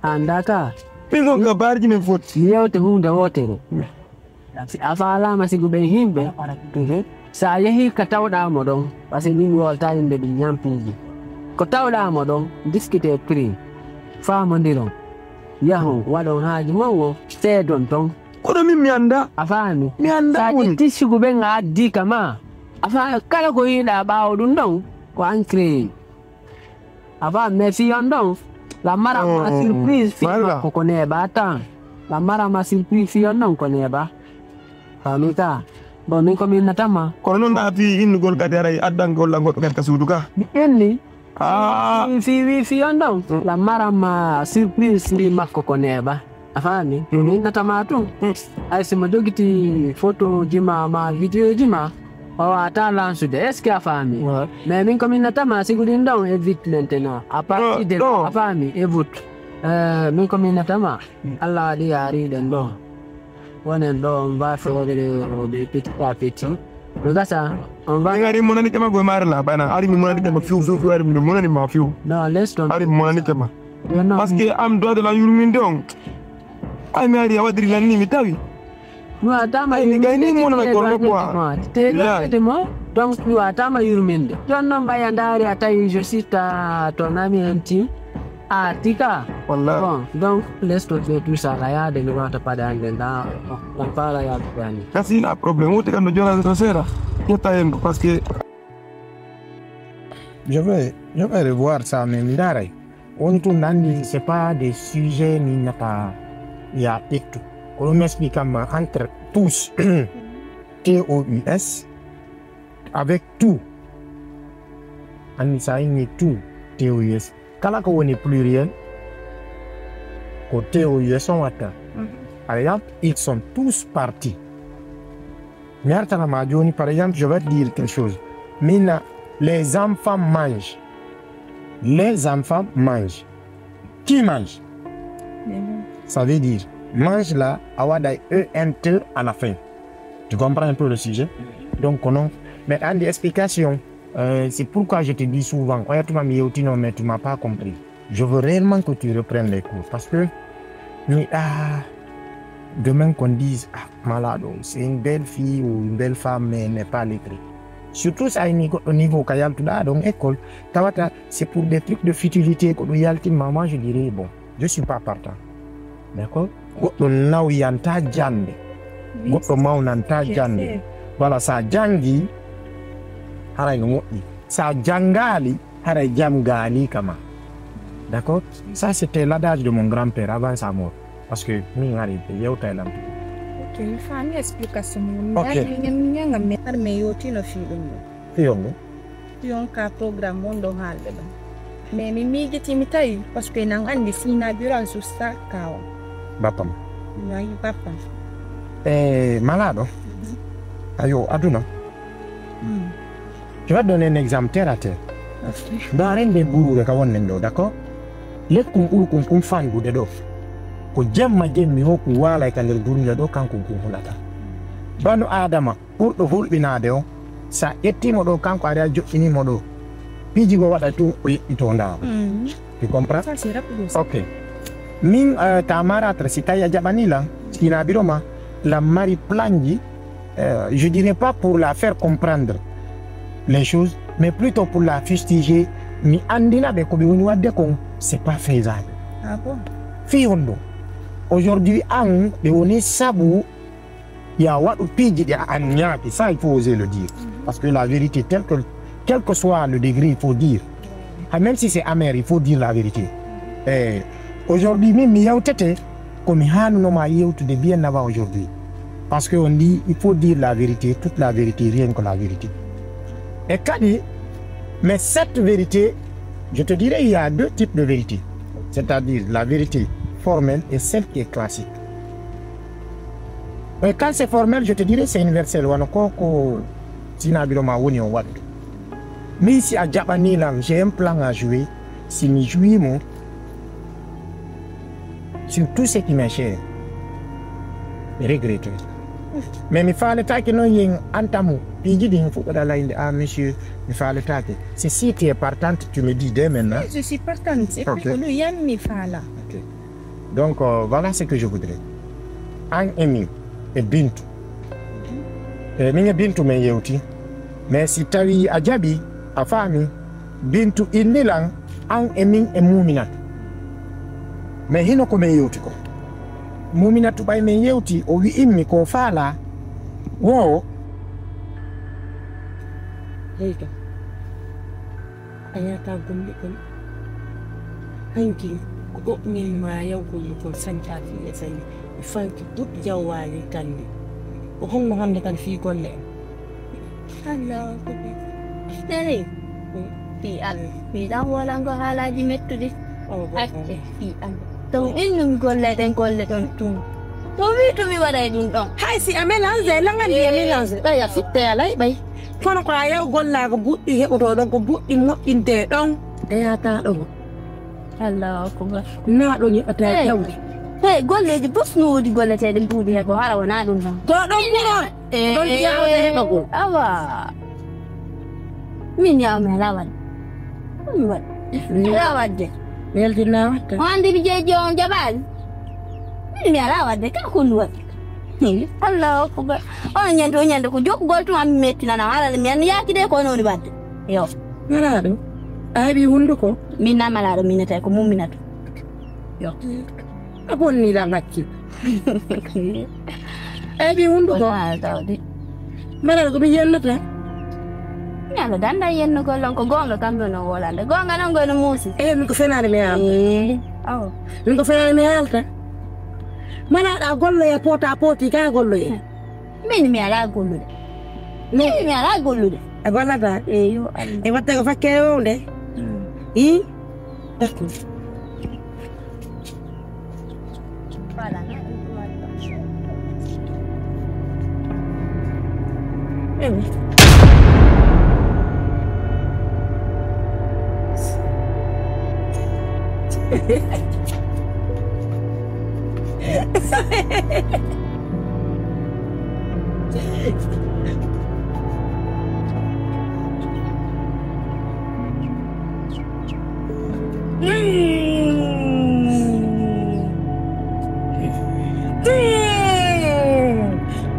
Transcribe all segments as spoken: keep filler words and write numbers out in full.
Annda ka. Min ko ka barji min foti. Mi yewte huunde wootere. Si a faalaama sigu ɓen yimɓe, so a yehii ka tawɗaa mo ɗon, parce que min wolta yimɓe ɗum ñampiiji. Ko tawɗaa mo ɗon, discuter prix, faamondiron, yahon, waɗon haaju mon on, seedon ton. Kono min mi annda. A faami? Mi annda. Sa ƴetti sigu ɓen a addi ka ma, a faami kala ko yiɗaa ɓaawo ɗum ɗon, ko an créé. A faami? Mais fii on ɗon, la mara ma surprise fii makko ko neeɓa tan. La mara ma surprise fii on ɗon ko neeɓa. Faami ka? Bon, min ko mi innata ma. Kono noon ɗa fii innugol kadi aray addan golla goɗɗo kadi ka suudu ka. Mi inni. Ah. Fii, fii, fii on ɗon, la mara ma surprise fii makko ko neeɓa. A faami? Mi innata ma tun. Hay si mo jogiti photo ji ma, ma vidéo ji ma, o waata lansude. Est-ce que a faami? Ouais. Mais min ko mi innata ma sigu ɗin ɗon e vite maintenant. À partir de, a faami, e vite. Euh, min ko mi innata ma. Allah waɗi yaari ɗen ɗon. Wonen ɗo, on va faire de, de petit à petit. No gasa, on va. Min ari mo nani kema go mari la bana. Ari mo nani kema fiu, fiu, fiu, ari mo nani ma fiu. Non, laisse tomber. Ari mo nani kema. Parce que am droit de la yurminde on. Ay mi ari a waɗiri lan ni mi tawi. Mi waɗataama yurminde. Ay mi gayni mo nana gorlo quoi. Te gayni mo. Donc mi waɗataama yurminde. Jooni noon ɓay a ndaari a tawi je suis ta ton ami intime. A tika. Wallahi. Bon, donc laisse tomber tout ça la yaade mi wata paɗe an nde nda on faala yaade ko ani. Kasi na problème wote kam no jola to sera. Yetta en parce que je vais, je vais revoir ça, mais mi ndaray. Woni tun nandi, c'est pas des sujets ni nata ya ƴettu. Ko ɗum explique am entre tous, T O U S, avec tout. Anni sa inni tout, T O U S. Kala ko woni pluriel, ko T O U S on watta. Par exemple, ils sont tous partis. Mi artana ma jooni, par exemple, je vais te dire quelque chose. Min, les enfants mangent. Les enfants mangent. Qui mange? Ça veut dire, mange là, a waɗa E N T à la fin. Tu comprends un peu le sujet? Donc, non. Mais, andi explication. Euh, c'est pourquoi je te dis souvent, oya tuma mi yewtino, mais tu m'as pas compris. Je veux réellement que tu reprennes les cours parce que mi yiɗa demain qu'on dise, ah, malade, c'est une belle fille ou une belle femme, mais elle n'est pas lettrée. Surtout si a ini goɗɗo niveau ka yaltuɗa ɗon école, tawata c'est pour des trucs de futilité ko ɗum yaltinma, moi je dirais, bon, je suis pas partant. D'accord? Goɗɗo nawyanta jannde. Goɗɗo mawnanta jannde. Voilà, sa janngi, haray no moƴƴi. Sa janngaali, haray jam gaali kama. D'accord? Ça, c'était l'adage de mon grand-père avant sa mort. Parce que min hari ɓe yewta e lam. Ok, mi faami explication mo. Ok. Mi ñanga mi har me yotino fi ɗum ɗo. Fi on ɗo? Fi on ka programme mon ɗo haalde ɗo. Mais mi miijiti mi tawi, parce que nan anndi sina bureau an susta ka on. Bappam. Nayi bappam. E malaaɗo? Ayo, aduna. Mm. Je vais donner un exemple terre à terre. Ɗo a rende buruure ka wonnen ɗo, d'accord? Lekkun ɓurkun kun fanɗude ɗo. Ko jemma jemmi ho kun waalay ka nder duuniya ɗo, kankun kun hulata. Banu Aadama ɓurɗo hulɓinaade o, sa ƴettiimo ɗo, kanko ari a joɗɗiniimo ɗo. Piiji go waɗa tun o yeɗɗito ndaaro. Mm. Tu comprends? Ça, c'est rapide aussi. Ok. Min, euh, ta maratra, si tawi a jaɓani lan, sina biro ma, lan mari planji, euh, je dirais pas pour la faire comprendre les choses, mais plutôt pour la fustiger, mi anndina ɓe ko ɓe woni waɗde kon, c'est pas faisable. Ah bon? Fii honɗum? Aujourd'hui, an, ɓe woni sabu ya waɗu piiji ɗi a anniyaaki. Ça, il faut oser le dire. Parce que la vérité, telle que, quel que soit le degré, il faut dire. Ah, même si c'est amer, il faut dire la vérité. Eh, aujourd'hui, min mi yewtete, ko mi haanunoma yewtude bien avant aujourd'hui. Parce que on dit, il faut dire la vérité, toute la vérité, rien que la vérité. Et kadi, mais cette vérité, je te dirais, il y a deux types de vérité. C'est-à-dire la vérité formelle et celle qui est classique. Et quand c'est formel, je te dirais, c'est universel. Wano ko, ko sinaɓiro ma woni on waɗu. Min si a jaɓani lan, j'ai un plan à jouer. Si mi jouer mo, sur tout ce qui m'est cher, mi regrettoyta. Mais mi faaletaake noon yen antamu piiji ɗin fuɗɗoɗa layde, ah, monsieur, mi faaletaake. C'est si tu es partante, tu me dis dès maintenant. Oui, je suis partante. Et puis, ok, ko ɗum yammi faala. Ok. Donc, euh, voilà ce que je voudrais. An e min e Bintu. E min e Bintu min yewti. Mais si tawi a jaɓi, a faami, Bintu inni lan an e min e Muuminatu. Mais hino ko min yewti ko. Muuminatu ɓay min yewti, o wi'immi ko faala. Wo. Leydi. A yahata golle ɗon. Hanki ko ɗoɗɗunel ma yaw golle kon santaaki e sani. E fanki duɗ jawwaali kalli. Ko honno hannde kan fii golle en? Allah ko ɗi. Nani? Fii Allah. Fii ɗan wolango haalaaji mettuɗi. Oh, oh, oh. Acce fii Allah. To innumi golle ɗen golle ɗon tun. To wi to mi waɗay ɗum ɗon. Hay si a mélange, langan ndi a mélange. Ɓay a fitte a lay ɓay. Kono ko a yaw gollaago goɗɗi heɓotoo ɗon, ko goɗɗi moƴƴintee ɗon. Eyataa ɗon. Allahu akbar. Naa ɗon heɓataa Hey. Jawdi. Hey, golleeji fof no woodi golleteeɗe mbuuɗi he ko hara wonaa ɗum ɗon. To ɗon ɓuro. Eh, ɗon eh, jawde heɓagol. Awa. Min yaw mi alaa waɗde. Ɗum mi waɗde. Mi alaa waɗde. Weltinaa waɗde. Mo anndi mi jeeji on jaɓaali. Min mi alaa waɗde. Kala ko mi waɗi. Allahu akbar. On ñande, on ñande ko jokkugol tuma mi mettinana. Haala mi an yaaki de ko nooni waɗde. Yo. Malaaɗo. A heɓi hunduko? Min na malaaɗo, min nata ko mumminatu. Yo. A bonni la ngacci. A heɓi hunduko? Wala tawde. Malaaɗo ko mi yennata? Mi ala danda yennugol on ko goonga kam ɗo no wolande. Goonga non goy no muusi. Eh, min ko fenaade mi haalta. Eh. Aw. Min ko fenaade mi haalta. Malaaɗo a golloya pota poti ka golloya. Min mi alaa gollude. Min mi alaa gollude. A gollata? Eyo, Allah. E watta ko fakkere wonde? Hmm. Ii? D'accord. Voilà. Eyo.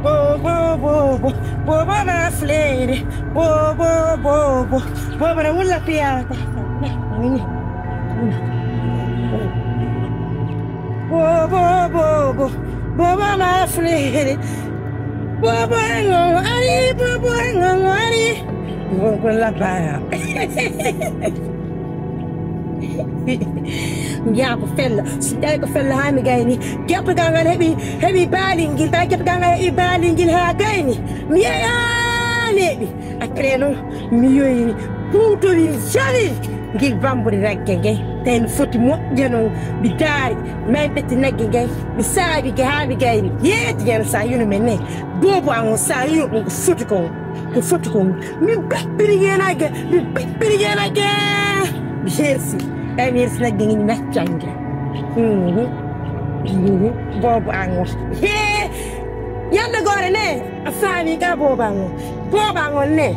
Bobo, bobo, bobo na flere. Bobo, bobo, bobo na wula piata. Bobo, bobo, bobo na flere. Bobo ngongo ari, bobo ngongo ari. Bobo la baya. Mbiyaa ko fella, so ƴawi ko fella haa mi gayni. Gertogal ngal heɓi, heɓi baalingil, tawi gertogal ngal heɓi baalingil haa gayni. Mi yeeyaani heɓi. Après noon, mi yoyni, huutori, jali ngil bambude nagge nge. Tawi no foti moƴƴa noon, mi daari, ma mi ɓetti nagge nge, mi saabi ge haa mi gayni. Yeeti ñande sa yunu men ne, boobo an o sa yunu ɗum ko foti kon, ko foti kon. Mi bappiri ñeenaage, mi bappiri ñeenaage. Mi hersi, ɓay mi hersi nagge nge, mi naccange. Mhm. Mhm. Boobo an o. Hee! Ñande goore ne, a faami ka boobo an o. Boobo an on ne,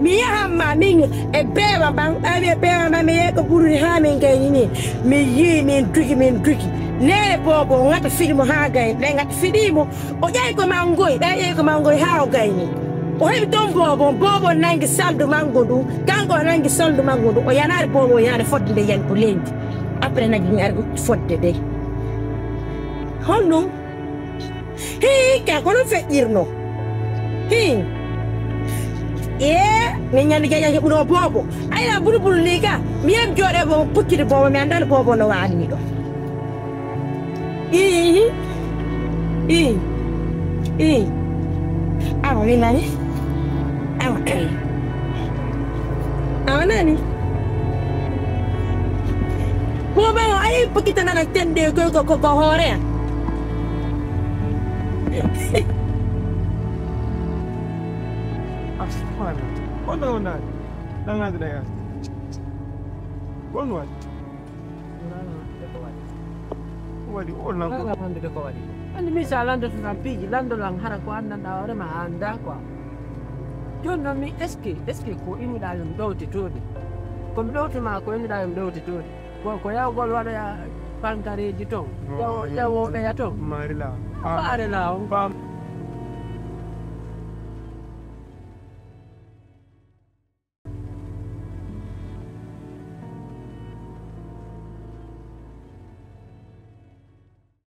mi yahan ma min e beeba ban, ɓay mi e beeba ban, mi yeeyi ko ɓururi haa min gayni ni. Mi yii min dugi, min dugi. Neene boobo, o ŋata fiɗi mo haa gayni, ɓe ŋata fiɗi mo. O ƴawi ko manngoy, ɓe ƴawi ko manngoy haa o gayni. O heɓi toon boobo, boobo nanngi saldu manngo ndu, kanko o nanngi saldu manngo ndu, o yanaari boobo, o yanaari fodde nde yani ko leydi. Après nagge nge ari fodde de. Honɗum? Hii, ka kono feƴƴirno. Hii. Ee, min ñande jaja heɓuno boobo. Ayla bulbul ni ka, mi yem jooɗe bo puccide boobo, mi anndano boobo no waani ɗo. Ii, ii, ii. Awa, mi nani. Awa, awa nani. Boobo, o ayi puccita nana tende ko, ko, ko, ko hoore am. Asmana, kono o nani. Ɗangande ɗe gas. Kono waɗi. Ko waɗi o nan ko. Ala hande de ko waɗi. Andi mi sa landoto tan piiji, lando lan hara ko anndanɗa hoore ma a annda quoi. Jooni noon mi est-ce que, est-ce que ko inuɗa yo mi ɗowte toon de? Ko mi ɗowte ma ko inuɗa yo mi ɗowte toon de. Ko, ko yawgol waɗoya Pankareeji toon. Ƴawo- ƴawooɓe ya toon. Maari laa. Faare laa on. Faam.